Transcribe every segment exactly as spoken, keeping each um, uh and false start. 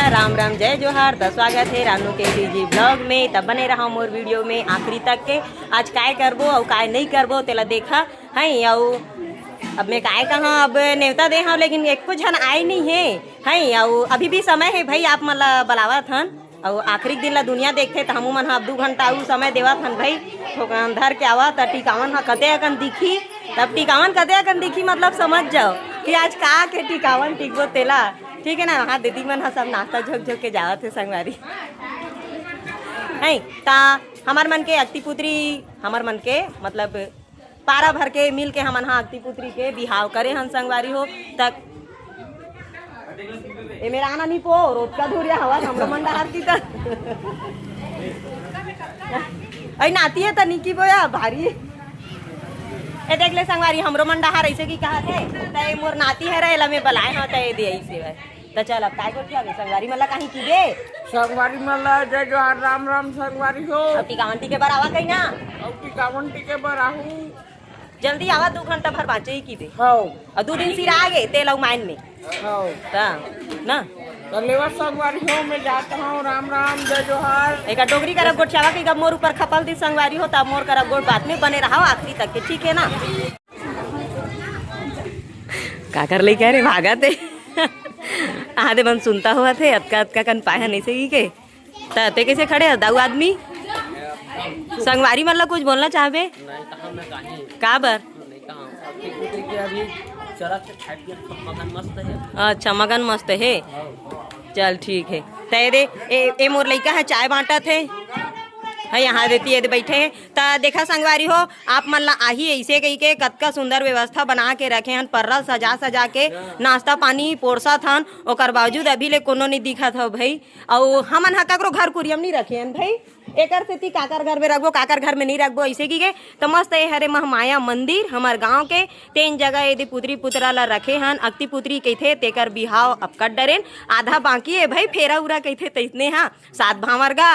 राम राम, जय जोहार, त स्वागत हे रानू के सीजी ब्लॉग में। त बने रहा मोर वीडियो में आखिरी तक के। आज काय करबो अउ काय नहीं करबो, तेला देखा है। अउ अब मैं काय कहा, अब नेवता दे हव, लेकिन एको झन आए नहीं हे, है। अउ अभी भी समय हे भाई, आप मन ला बलावत हन। अउ आखिरी दिन ला दुनिया देखथे, त हमू मन ह अब दू घंटा अउ समय देवत हन भाई। थोकन धर के आवा, त टिकावन ह कते अकन दिखी। तब टिकावन कते अकन दिखी, मतलब समझ जाओ कि आज का के टिकावन टिकबो तेला। ठीक है ना? हाँ, दीदी मन ह सब नाश्ता झोंक झोंक के जावत हे संगवारी। है, ता हमर मन के अक्ति पुतरी, हमर मन के मतलब पारा भर के मिल के हमन ह अक्ति पुतरी के बिहाव करे हन संगवारी हो। तक ए मेरा आना नहीं पो, रोज का धुरिया हवा हमरो मन डहार की त। ऐ नाती है त निकी बोया भारी। ए देख ले संगवारी, हमरो मन डहार ऐसे की कहा थे, त ए मोर नाती है रे, एला मैं बलाए हव, त ए दे ऐसे भाई। त चल, अब काय गोठियाबे? संगवारी मन ला कहीं की दे। संगवारी मन ला जय जोहार, राम राम संगवारी हो। अब टिकावन टिके बर आवा कहीं ना। अब टिकावन टिके बर आहू। जल्दी आवा, दू घंटा भर बाँचे ही की दे। हव। अउ दू दिन सिरा आगे, तेल अउ मायन में। हव। त, ना? त लेवा संगवारी हो, मैं जात हव, राम राम, जय जोहार। एका डोगरी करा गोठियावा कि कब मोर ऊपर खपल दी संगवारी हो, तब मोर करा गोठ बात में बने रहा आखिरी तक के, ठीक है ना? काकर लइका रे भागत हे। आधे मन सुनता हुआ थे, अतका अतका कन पाए हन ऐसे ही के। त ते कैसे खड़े हस, दाऊ आदमी? संगवारी मन ला कुछ बोलना चाहबे? नहीं, कहाँ मैं कहीं का बर? नहीं, कहाँ? अक्ति पुतरी के अभी चरत हे, खाए पिए सब मगन मस्त है। अच्छा, मगन मस्त है। चल ठीक है। त ए दे, ए, ए मोर लइका है, चाय बांटत है। है यहाँ देती है, बैठे है। त देखा संगवारी हो, आप मन ला आही ऐसे कही के कतका सुंदर व्यवस्था बना के रखे हन, पर्रा सजा सजा के नाश्ता पानी पोरसत हन, ओकर बावजूद अभी ले कोनो नहीं दिखत हव भाई। अउ हमन ह ककरो घर कुरियम नहीं रखे हन भाई, एकर सेती काकर घर में रखबो, काकर घर में नहीं रखबो, ऐसे की के। त मस्त ए हरे महमाया मंदिर हमर गांव के, तेन जगह एदे पुतरी पुतरा ला रखे हन, अक्ति पुतरी कहिथे, तेकर बिहाव अब कर डरेन, आधा बाकी ए भाई, फेरा उरा कहिथे तइसने हा, सात भांवर गा।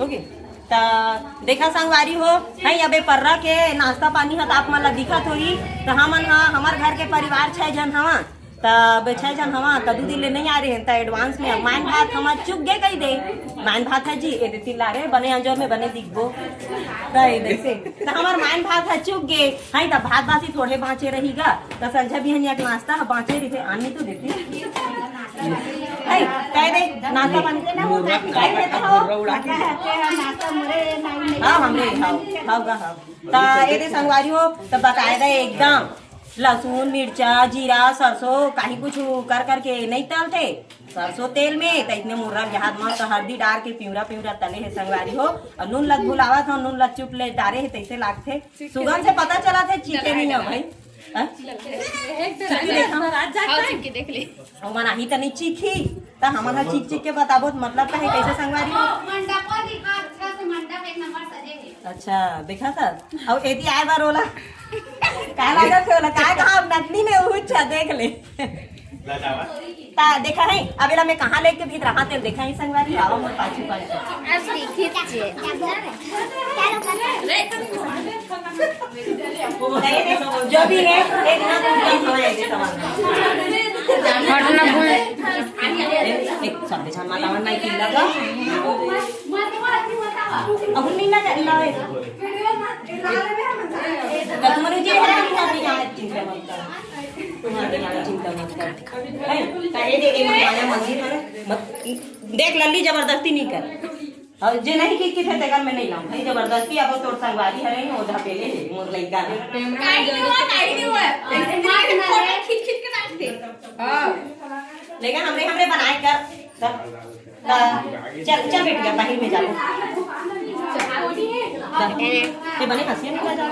होगे। त देखा संगवारी हो, है अबे पर्रा के नाश्ता पानी ह त आप मन ला दिखत होही। त हमन ह, हमर घर के परिवार छह झन हवा, त अब छह झन हवा, त दू दिन ले नहीं आ रहे हैं, त एडवांस में अब मायन भात हमर चुक गे कही दे। मायन भात है जी, ए दे तिल्ला रे, बने अंजोर में बने दिखबो। त ए दे से, त हमर मायन भात है चुक गे, है त भात बासी थोड़े बाँचे रही गा, त संझा बिहनिया के नाश्ता ह बाँचे रहिथे, आनी तो देती। है, कह दे, नाश्ता पानी के ना हो, कह दे तो हो। हाँ, हमरे, हाव, हाव गा, हाव। त ए दे संगवारी हो, त बकायदा एकदम लहसुन, मिर्चा, जीरा, सरसों, काही कुछ कर करके नहीं तलथे। सरसों तेल में, त इतने मुर्रा के हाथ में त हल्दी डार के पिंवरा पिंवरा तले हे संगवारी हो। अउ नून लग भुलावत हो, नून लग चुप ले डारे हे, तैसे लागथे। सुगंध से पता चला थे, चीखे नहीं हो भाई। हाँ? चिक्की देखा? हाँ, चिक्की देख ले। हमन आही त नहीं चीखी, त हमन ह चीख चीख के बताबो, त मतलब का है, कैसे संगवारी हो? मंडप को दिखा, अच्छा से मंडप एक नंबर सजे है। अच्छा, देखा था? अब एती आए बार ओला। काय लागत है ओला? काय कहा अब नतनी में उहुच छा, देख ले। ता देखा है, अब एला मैं कहाँ लेके भी रहा तेल देखा है संगवारी, आवा मोर पाछू पाछू। अब देखी जे। जो भी है, एक ना कुछ कम हवा है, ये सामान। हट ना भूल। एक, एक शब्द छान माता मन नहीं किन लगा। अब नहीं लगा, लावे। तो तुम्हारे जे है, नहीं आती है, चिंता मत कर। तुम्हारे यहाँ चिंता मत कर। है? अरे दे, ये मंदिर है। मत, देख लल्ली, जबरदस्ती नहीं कर। अउ जे नहीं खींच के थे, तेकर मैं नहीं लाऊं। भाई, जबरदस्ती अब तोर संगवारी हरे, ओधा पेले हे, मोर लइका हे। काई नहीं हुआ, काई नहीं हुआ। ऐसे दिमाग में फोटो खींच, खींच के रख दे। हाँ। लेकिन हमरे, हमरे बनाए कर। चल, चल, चल बेटिया, बाहर में जा। चल। ये बने हंसिया नहीं बजा।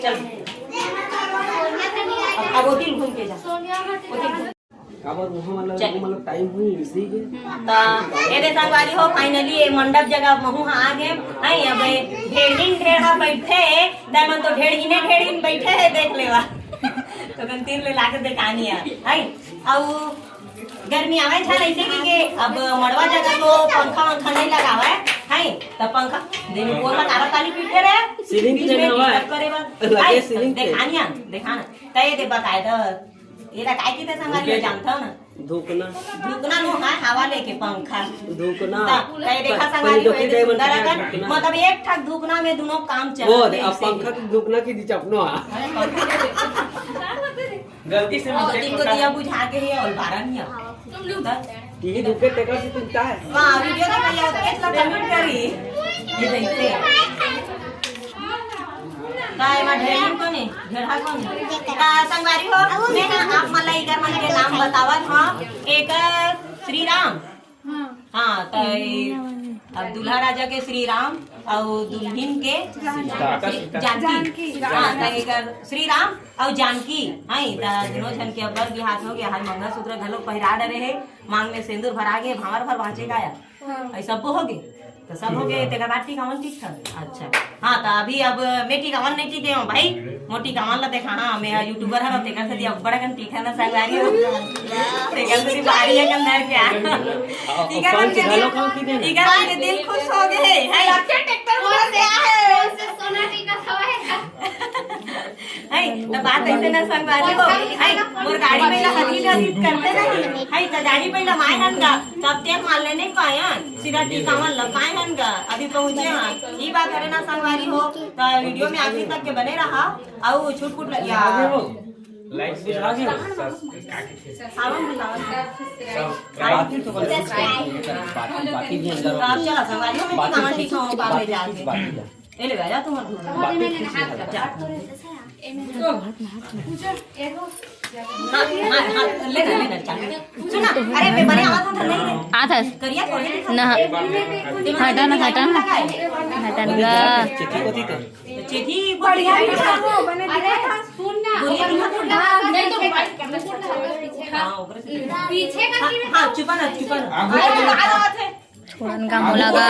चल। अब, अब वो दिल घूम के जा। वो दिल घूम काबर वहाँ वाला, चल। वो वाला टाइम हुई इसी के। त एदे संगवारी हो, finally ये मंडप जगह महू हा आ गे। आई अब ढेड़गिन ढेड़ा बैठे, तै मन तो ढेड़गिने ढेड़गिन बैठे है, देख लेवा। तो कन तीर ले लाके देखानी है। आई, अउ गर्मी आवे झन ऐसे कि के अब मड़वा जगह तो पंखा वंखा नहीं लगावे, है? त पंखा दे में कोन ला तारा ताली पीटे रे? सीलिंग बीच फैन में हवा। डिस्टर्ब करे बर। लगे है, सीलिंग फैन। देखा निया, देखा ना। त ये दे बताए त, ये ला काय की ते संगारी धूके। जानता हो ना? धूकना। धूकना नो है, हवा लेके पंखा। धूकना। त, त ये देखा प-, संगारी को ये दे सुंदर अकन। धूकना। मतलब एक ठक धूकना में दोनों काम चलत वो है दे, अब ऐसे। पंखा तो धूकना की दी चपनो है। गलती से ओ, mistake तीन गो होता दिया है। बुझा के ही और बारह नहीं आ। तुम लोग टीवी धूपे तेकर से चिंता है। वाह, वीडियो के भैया, एक लोग कमेंट करी। ये जैसे। का एमा ढेरहा कोनी? ढेरहा कोनी? का संगवारी हो, मैं ना आप मन ला इकर मन के नाम बतावत हूँ। एक श्री राम, हाँ, त ई अब दूल्हा राजा के श्री राम अउ दुल्हिन के जानकी। जानकी। हाँ, त एकर श्री राम अउ जानकी, हाँ, त दोनों झन के अब बर बिहाव हो गया, हर मंगलसूत्र घलो पहिरा डरे हे, मांग में सेंदूर भरा गे, भांवर भर बांचे गाया। हाँ। अई सब्बो हो गे, त सब हो गे, तेकर बाद टिकावन टिकथन। अच्छा, हाँ, त अभी अब मैं टिकावन नहीं टिके हूँ भाई, मोर टिकावन ला देखा, हाँ, मैं YouTuber हूँ, तेकर से अब बड़ा कन टिका ना संगवारी हो। तेकर से भारी है कन धर के आ। हाँ, टिका फल मन से के घलो दिल, खाओ कि नहीं? टिका मन के दिल खुश हो गए, है। लगता है ट्रैक्टर बोल दिया है। सोना टीका खवाएगा। है, त बात ऐसे ना संगवारी हो, है, मोर गाड़ी में ला हरी हरी करते नहीं, है, त गाड़ी में ला माय हन गा, तब तेल मार ले नहीं पायन, सीधा टिकावन ला पाए हन गा, अभी पहुँचे हन। ई बात हरे ना संगवारी हो, त वीडियो में आखिरी तक के बने रहा, अउ छुटपुट लगिया। लाइक बुझा गया। सावन बुझावन। बाकी तो बस बाकी, बाकी भी अंदर। आप चला संगवारी हो, मैं बाकी टिकावन टिकावन बात ले जाके। बाकी ए ले भैया, तुम जा। हाथ, हाथ, हाथ, ले ना, ले ना, चल। सुना, अरे, मैं बने आवाज उठा नहीं है। आत हस। करिया थोड़े दिखा। ना। हटा ना, हटा ना। हटा ना। चिट्ठी को थी तो। चिट्ठी बढ़िया लिखा हो, बने अरे, लिखा था। सुन ना, बोलिए, ओकर मुकुट लगा, नहीं तो हाँ, ओकरे से। पीछे का हाँ, हाँ, चुपा ना, चुपा ना। अरे, आ रहा थे। छोड़न का मोला गा।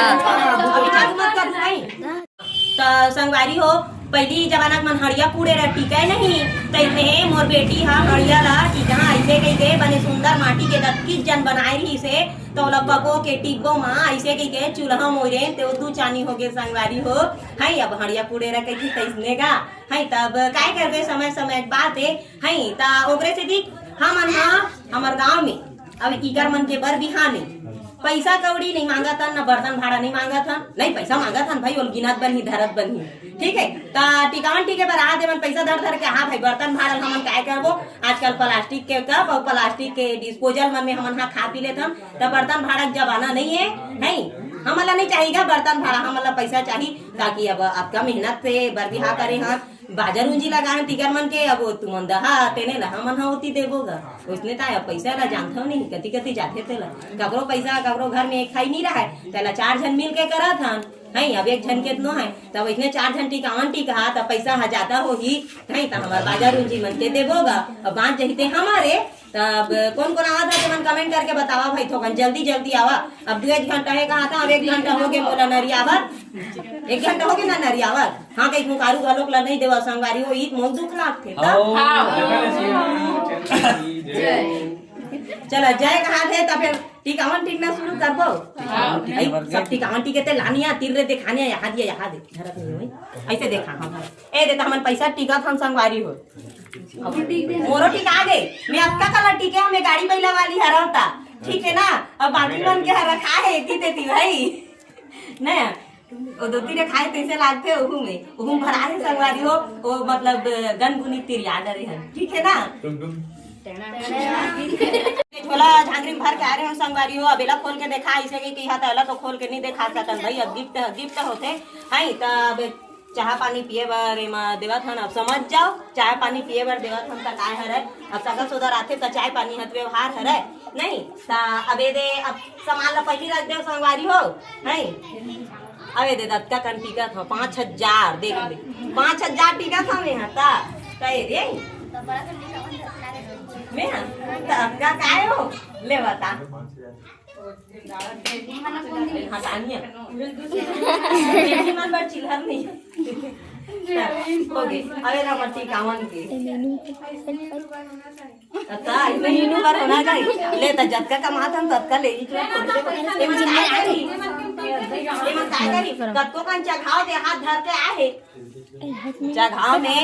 त संगवारी हो, पहिली जमाना के मन हड़िया कूड़े ला टिकय नहीं, तइसने मोर बेटी ह हड़िया ला टिकहा अइसे कहिके बने सुंदर माटी के दतकीच जन बनाए रहिस हे, त ओला पको के टिकबो मा अइसे कहिके चूल्हा मोरे ते दू चानी हो गे संगवारी हो। हई अब हड़िया कूड़े ला कहिथे तइसने गा। हई तब काय करबे, समय समय के बात हे। हई त ओकरे सेती हमन ह हमर गांव में अब इकर मन के बर बिहाने पैसा कौड़ी नहीं मांगत हन, न बर्तन भाड़ा नहीं मांगत हन, नहीं पैसा मांगत हन भाई, ओल गिनत बनही, धरत बनही, ठीक है। त टिकावन टिके बर आत हे मन पैसा धर धर के, हाँ भाई बर्तन भाड़ा ल हमन काय करबो, आजकल प्लास्टिक के कप अउ प्लास्टिक के डिस्पोजल मन में हमन हा खा पी लेथन, त बर्तन भाड़ा के जमाना नहीं है, नहीं, हमन ला नहीं चाहिए बर्तन भाड़ा, हमन ला पैसा चाहिए, ताकि अब आपका मेहनत से बर बिहा करे हन, बाजा रूंजी लगान तिकर मन के, अब तुमन दहा तेने ला हमन ह ओती देबो गा। ओइसने ताय अब पइसा ला जानथव नहीं, कति कति जाथे तेला। ककरो पइसा ककरो घर में एक ठाई नी रहय, तेला चार झन मिल के करत हन। हई, अब एक झन केतनो है, तब ओइसने चार झन टिकावन टिकहा, तब पइसा ह जादा होही। हई, त हमर बाजा रूंजी मन के देबो गा। अब बांच जही ते हमरे, तब कोन कोन आवत हे, तेमन comment करके बतावा भाई, थोकन जल्दी जल्दी आवा। अब दू एक घंटा हे कहा था, अब एक घंटा हो गे मोला नरियावत, एक घंटा हो गे ना नरियावत। हाँ, कहीं मुकारू घलोक ला नहीं देवा संगवारी हो, ईत मोल दुख लागथे। तब हाँ। चला, जय कहा थे, तब फिर टिकावन टिकना शुरू करबो। हाँ। अई, सब टिकावन टिके ते लानिया, तीर रे देखानिया, यहाँ दिया, यहाँ दे, धरत नहीं होई। अइसे देखा, हाँ, हाँ। ए, दे, त हमन पइसा टिकत हन संगवारी हो। मोरो टिका गे, मैं अतका कला टिके हूँ, मैं गाड़ी बैला वाली हरव ता, ठीक है ना? अब बाकी मन के हर रखा है, एती तेती भाई। नहीं, ओ दो तीन खाए तैसे लागथे, ओहू में, ओहू में भरा है संगवारी हो, ओ मतलब गनगुनी तिरिया डरे हन, ठीक है ना? झोला झांगरी में भर के आ रहे हो संगवारी हो, अब एला खोल के देखा, इसे के कहा था, एला तो खोल के नहीं देखा सकन भाई, अब गिफ्ट, गिफ्ट होथे, है, तब चाय पानी पिए बर एमा देवत हन, अब समझ जाओ, चाय पानी पिए बर देवत हन त काय हरय, अब सगा सोदर आथे त चाय पानी हत व्यवहार हरय, नहीं? त अब ए दे, अब सामान ला पहिली रख देव संगवारी हो, नहीं? अब ए दे दतका कन टिकत हव, पाँच हजार, देख ले, पाँच हजार टिकत हव यहाँ त, त ए दे, मैं हाँ, त अब का काय हो, ले बता। हटानिया। मन बर चिल्हर नहीं। होगे। अबे ला मट्टी कावन के। अच्छा, इसमें मीनू बर होना चाहिए। ले त जतका कमात हन ततका ले ही चुप कर दे। एमन काय करी? एमन काय करी? कतको कन चघाव दे हाथ धर के आहे। चघाव में।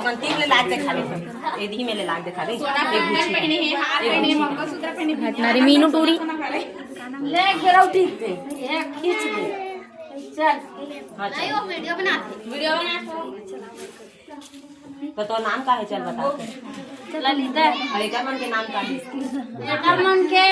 संतीक ले लाग देखा ले। एदही में ले लाग देखा ले। एक गुच्छी। हटना रे मीनू टूरी। ले एक बेरा उठी दे। एक खींच दे। चल। हाँ, चल। नहीं, वो वीडियो बनाते। वीडियो बनाते। तो तोर नाम का है, चल बता। ललिता। अउ एकर मन के नाम का है? एकर मन के,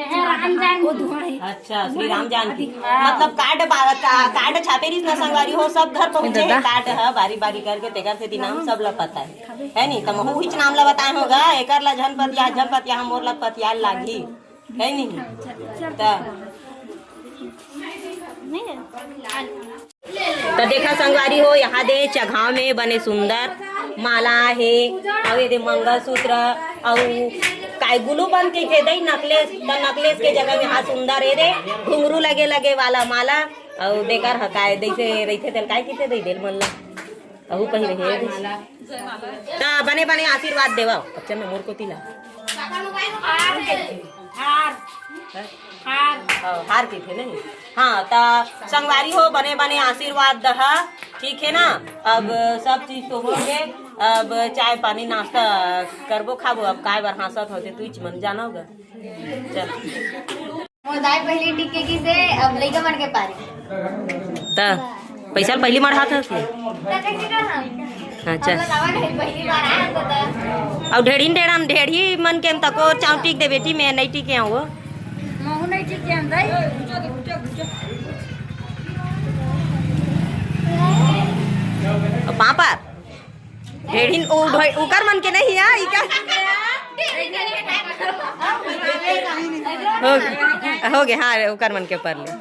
एहे राम जानकी। अच्छा, श्री राम जानकी। हाँ। मतलब कार्ड बा-, का-, कार्ड छापे रहिस ना संगवारी हो, सब घर पहुँचे हे दादा। कार्ड ह, बारी बारी करके, तेकर सेती नाम सब ला पता है, है नी? त महू उहीच नाम ला बताए होगा, एकर ला झन पतिया, झन पतिया, मोर ला पतिया लागही। है नहीं? त, त देखा संगवारी हो, यहाँ दे चघाव में बने सुंदर माला हे, अउ ये दे मंगलसूत्र, अउ काय गुलू बन के थे दई नकलेस, त नकलेस के जगह में हा सुंदर ये दे घुंघरू लगे लगे वाला माला, अउ देकर ह काय जैसे रहिथे तेल काय किथे दई बेल मन ला। अहू पहिरे हे। त बने बने आशीर्वाद देवव। अच्छा न मोर कोती ला। हार। हार। हार। हार कहिथे नहीं। हाँ, त संगवारी हो, बने बने आशीर्वाद दहा, ठीक है ना? अब सब चीज तो हो गे, अब चाय पानी नाश्ता करबो खाबो, अब काय बर हाँसत होते तुईच मन जानव गा। चल। मोर दाई पहिली टिक के किसे, अब लइका मन के पारी। त पैसा ल पहिली मढ़ात हस? त कइसे करहन? अच्छा। अब लगावा नहीं, पहिली बार आया तो त। अउ ढेढ़ी ढेढ़न, ढेढ़ी मन के तको चाँव टिक दे बेटी, मैं नहीं टिके हूँ वो। महू नहीं टिके हन दाई। पापा। ढेढ़िन उ ढोई-, उकर मन के नहीं आ, इकर। हो गे, हो गे, हाँ, उकर मन के ऊपर ले।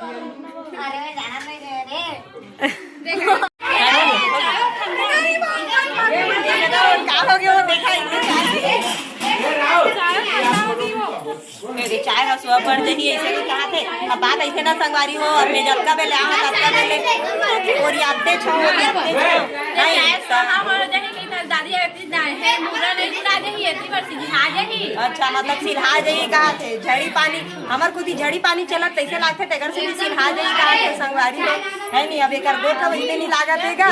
का हो गया, वो देखा ही नहीं। मेरे चाय ह सुबह पड़ जाही, ऐसे भी कहा थे। अब बात ऐसे ना संगवारी हो, अब मैं जतका बेले आवा, ततका बेले ओरियाते छो, ओरियाते छो। नहीं, तो दादी अगर ना है, मुर्रा नहीं बुला जाही, इतनी बार सिंहा जाही। अच्छा, मतलब सिंहा जाही कहा थे, झड़ी पानी, हमर कुती झड़ी पानी चलत तैसे लागथे, तेकर से भी सिंहा जाही कहा थे संगवारी हो। है नहीं, अब एकर गोठ अब इतने नहीं लागत है का?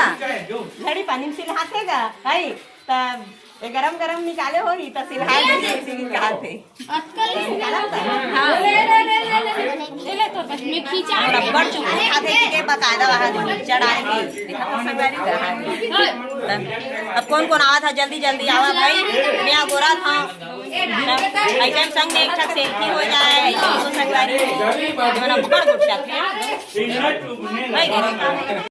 झड़ी पानी में सिंहाथे का? है, तब ए गरम गरम निकाले होही, त सिंहा जाही, इसी भी कहा थे। अतकल नहीं निकाला था। हाँ। ले, ले, ले, ले, ले, ले। ले, ले, तो बस मैं खींचा। और अब्बड़ चुप खाते के बकायदा वहाँ चढ़ाएंगे। देखा तो संगवारी कहा है। हाँ। अब कौन कौन आवा था, जल्दी जल्दी आवा भाई, मैं गोरा था। ऐसे हम संग में एक ठक सेल्फी हो जाए, ऐसे तो संगवारी हो। जवन अब्बड़ गुस्सा है। भाई,